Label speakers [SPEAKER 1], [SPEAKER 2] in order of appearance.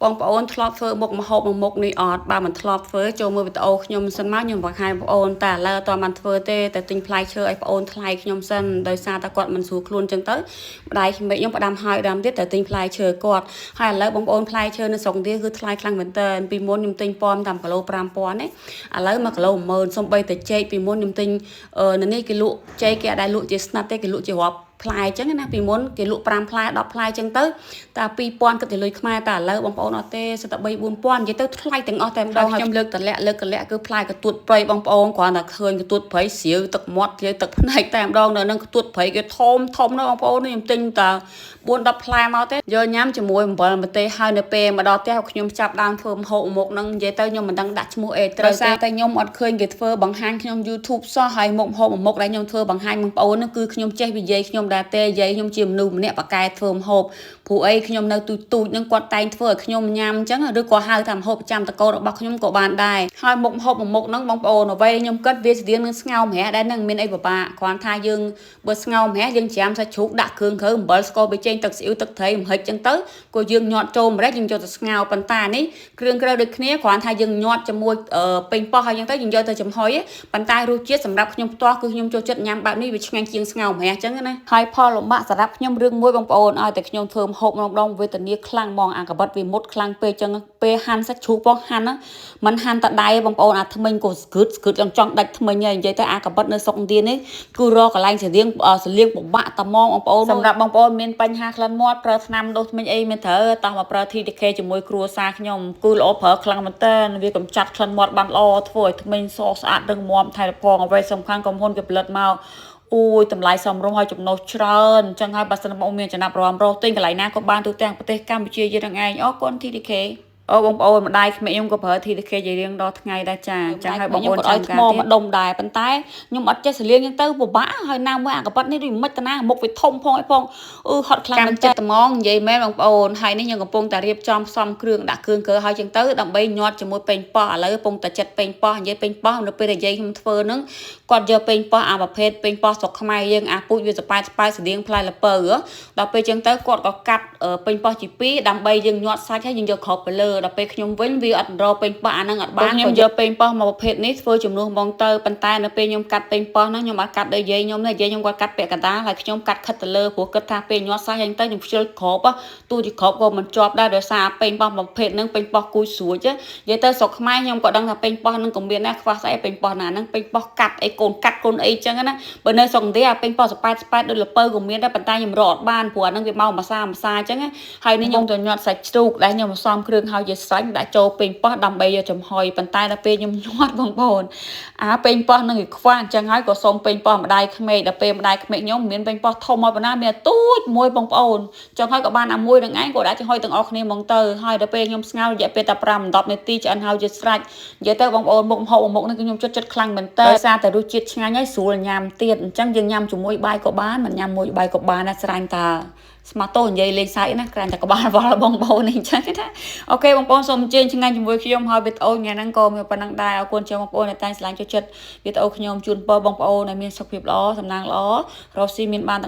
[SPEAKER 1] បងប្អូនធ្លាប់ធ្វើមុខម្ហូបមួយមុខនេះអត់បើមិនធ្លាប់ធ្វើចូលមើលវីដេអូខ្ញុំសិនមកខ្ញុំបង្ហាញបងប្អូនតែឥឡូវអត់ទាន់បានធ្វើទេតែទិញផ្លែឈើឲ្យបងប្អូនថ្លៃខ្ញុំសិនដោយសារតែគាត់មិនស្រួលខ្លួនចឹងទៅម្ដាយខ្ញុំខ្ញុំផ្ដាំហើយផ្ដាំទៀតតែទិញផ្លែឈើគាត់ហើយឥឡូវបងប្អូនផ្លែឈើនៅស្រុកឥណ្ឌាគឺថ្លៃខ្លាំងមែនទែនពីមុនខ្ញុំទិញប៉មតាមគីឡូ5000នេះឥឡូវ1គីឡូ10000សំបីតែចេកពីមុនខ្ញុំទិញនៅនេះគេលក់ចេកគេអត់ដែលលក់ជាស្និតទេគេលក់ជារាប់ផ្លែអញ្ចឹងណាពីមុនគេលក់5ផ្លែ10ផ្លែអញ្ចឹងទៅតា2000គិតជាលុយខ្មែរតែឥឡូវបងប្អូនអត់ទេសឹងតែ3 4000និយាយទៅថ្លៃទាំងអស់តែម្ដងខ្ញុំលើកតលាក់លើកកលាក់គឺផ្លែកទួតព្រៃបងប្អូនគ្រាន់តែឃើញកទួតព្រៃស្រាវទឹកមាត់ស្រាវទឹកភ្នែកតែម្ដងនៅនឹងកទួតព្រៃគេធំធំណាស់បងប្អូនខ្ញុំទិញតា4 10ផ្លែមកទេយកញ៉ាំជាមួយអំបិលម្ទេសហើយនៅពេលមកដល់ផ្ទះខ្ញុំចាប់ដើមធ្វើម្ហូបមុខហ្នឹងនិយាយទៅខ្ញុំមិនដឹងដាក់ឈ្មោះអីត្រូវទេតែខ្ញុំអត់ឃើញគេធ្វើបង្ហាញក្នុង YouTube សោះហើយមុខម្ហូបមួយមុខដែលខ្ញុំធ្វើបង្ហាញបងប្អូនហ្នឹងគឺខ្ញុំចេះនិយាយខ្ញុំដែរទេនិយាយខ្ញុំជាមនុស្សម្នាក់ប៉ាកែធ្វើម្ហូបព្រោះអីខ្ញុំនៅទូចទូចហ្នឹងគាត់តែងធ្វើឲ្យខ្ញុំញ៉ាំអញ្ចឹងឬក៏ហៅថាម្ហូបប្រចាំតកូលរបស់ខ្ញុំក៏បានដែរហើយមុខម្ហូបមួយមុខហ្នឹងបងប្អូនអ្វីខ្ញុំគិតវាស្តៀងនឹងស្ងោរម្រះដែរហ្នឹងមានអីពិបាកគ្រាន់ថាយើងបើស្ងោរម្រះយើងច្រាមសាច់ជ្រូកដាក់គ្រឿងក្រៅអំបិលស្ករប៊ីចេងទឹកស៊ីអ៊ីវទឹកត្រីម្ហិចអញ្ចឹងទៅក៏យើងញាត់ចូលម្រះយើងយកទៅស្ងោរប៉ុន្តែនេះគ្រឿងក្រៅដូចគ្នាគ្រាន់ថាយើងញាត់ជាមួយពេញប៉ោះហើយអញ្ចឹងទៅយើងយកទៅចំហុយប៉ុន្តែរសជាតិសម្រាប់ខ្ញុំផ្ទាល់គឺខ្ញុំចូលចិត្តញ៉ាំបែបនេះវាឆ្ងាញ់ជាងស្ងោរម្រះអញ្ចឹងណាហើយផលលំបាកសម្រាប់ខ្ញុំរឿងមួយបងប្អូនឲ្យតែខ្ញុំធ្វើម្ហូបម្ដងវេទនាខ្លាំងហ្មងអាកបិតវាមុតខ្លាំងពេកអញ្ចឹងពេលហាន់សាច់ជ្រូកផងហាន់មិនហាន់តដៃបងប្អូនអាថ្មិញក៏ស្គឹតស្គឹតចង់ចង់ដាច់ថ្មិញហើយនិយាយទៅអាកបិតនៅស្រុកឥណ្ឌានេះគឺរកកន្លែងស្រៀងស្លៀងពិបាកតាម៉ងបងប្អូនសម្រាប់បងប្អូនមានបញ្ហាក្លិនមាត់ប្រើថ្នាំដុសធ្មេញអីមានត្រូវតោះមកប្រើ TTK ជាមួយគ្រួសារខ្ញុំគឺល្អប្រើខ្លាំងមែនតើវាកម្ចាត់ក្លិនមាត់បានល្អធ្វើឲ្យធ្មេញសស្អាតរឹងមាំថែមផងអ្វីសំខាន់ក្រុមហ៊ុនគេផលិតមកអូយតម្លៃសមរម្យហើយចំណុះច្រើនអញ្ចឹងហើយបើសិនបងមានចំណាប់អារម្មណ៍រកទិញកន្លែងណាក៏បានទូទាំងប្រទេសកម្ពុជាយើងនឹងឯងអរគុណ TTK អូបងប្អូនម្ដាយក្មេកខ្ញុំក៏ប្រើ TTK ជារៀងរាល់ថ្ងៃដែរចាអញ្ចឹងហើយបងប្អូនចាំការទៀតថ្មម្ដុំដែរប៉ុន្តែខ្ញុំអត់ចេះសលៀងអញ្ចឹងទៅពិបាកហើយណាមួយអាកប៉ិតនេះដូចមិនតាណាមុខវាធំផងអីផងអឺហត់ខ្លាំងមែនចិត្តត្មងនិយាយមែនបងប្អូនហើយនេះខ្ញុំកំពុងតែរៀបចំផ្សំគ្រឿងដាក់គ្រឿងកើហើយអញ្ចឹងទៅដើម្បីញាត់ជាមួយពេញប៉ោះឥឡូវកំពុងតែចិត្តពេញប៉ោះនិយាយពេញប៉ោះនៅពេលដែលយាយខ្ញុំធ្វើហ្នឹងគាត់យកពេញប៉ោះអាប្រភេទពេញប៉ោះស្រុកខ្មែរយើងអាពូជវាសប៉ែតស្ប៉ែតស្តៀងផ្លែល្ពៅដល់ពេលអញ្ចឹងទៅគាត់ក៏កាត់ពេញប៉ោះជាពីរដើម្បីយើងញាត់សាច់ហើយយើងយកគ្រាប់ទៅលើដល់ពេលខ្ញុំវិញវាអត់រកពេញប៉ោះអាហ្នឹងអត់បានខ្ញុំយកពេញប៉ោះមកប្រភេទនេះធ្វើជំនួសហ្មងទៅប៉ុន្តែនៅពេលខ្ញុំកាត់ពេញប៉ោះហ្នឹងខ្ញុំអត់កាត់ដូចយាយខ្ញុំទេយាយខ្ញុំគាត់កាត់ពាក់កណ្ដាលហើយខ្ញុំកាត់ខិតទៅលើព្រោះគិតថាពេលញាត់សាច់ហ្នឹងទៅខ្ញុំខ្ជិលគ្រាប់ទោះជាគ្រាប់ក៏មិនជាប់ដែរដោយសារពេញប៉ោះមួយប្រភេទហ្នឹងពេញប៉ោះគួយស្រួចនិយាយទៅស្រុកខ្មែរខ្ញុំក៏ដឹងថាពេញប៉ោះហ្នឹងក៏មានដែរខ្វះស្អីពេញប៉ោះណាហ្នឹងពេញប៉ោះកាត់អីកូនកាត់កូនអីចឹងណាបើនៅស្រុកឥណ្ឌាអាពេញប៉ោះសប៉ែតស្ប៉ែតដូចល្ពៅក៏មានដែរប៉ុន្តែខ្ញុំរកអត់បានព្រោះអាហ្នឹងវាមកម្សាម្សាចឹងណាហើយនេះខ្ញុំទៅញាត់សាច់ជ្រូកដែលខ្ញុំផ្សំគ្រឿងហើយជាសាច់ដាក់ចូលពេញប៉ោះដើម្បីយកចំហុយប៉ុន្តែដល់ពេលខ្ញុំញាត់បងប្អូនអាពេញប៉ោះនឹងវាខ្វះអញ្ចឹងហើយក៏សុំពេញប៉ោះម្ដាយក្មេកដល់ពេលម្ដាយក្មេកខ្ញុំមានពេញប៉ោះធំមកប៉ុណ្ណាមានទូចមួយបងប្អូនចឹងហើយក៏បានអាមួយនឹងឯងក៏ដាក់ចំហុយទាំងអស់គ្នាហ្មងទៅហើយដល់ពេលខ្ញុំស្ងោររយៈពេលតែ5 10នាទីឆ្អិនហើយជាស្រេចនិយាយទៅបងប្អូនមុខម្ហូបមុខនេះគឺខ្ញុំចិត្តចិត្តខ្លាំងមែនតើដោយសារតែរសជាតិឆ្ងាញ់ហើយស្រួលញ៉ាំទៀតអញ្ចឹងយើងញ៉ាំជាមួយបាយក៏បានមិនញ៉ាំមួយបាយក៏បានដែរស្រាញ់តាស្មាតោនិយាយលេងសើចណាក្រាន់តែក្បាលវល់បងប្អូននេះអញ្ចឹងណាអូខេបងប្អូនសូមអញ្ជើញឆ្ងាញ់ជាមួយខ្ញុំហើយវីដេអូថ្ងៃហ្នឹងក៏មានប៉ុណ្្នឹងដែរអរគុណច្រើនបងប្អូនដែលតែងស្រឡាញ់ចូលចិត្តវីដេអូខ្ញុំជូនពរបងប្អូនឲ្យមានសុខភាពល្អសំណាងល្អរកស៊ីមានបានទាំង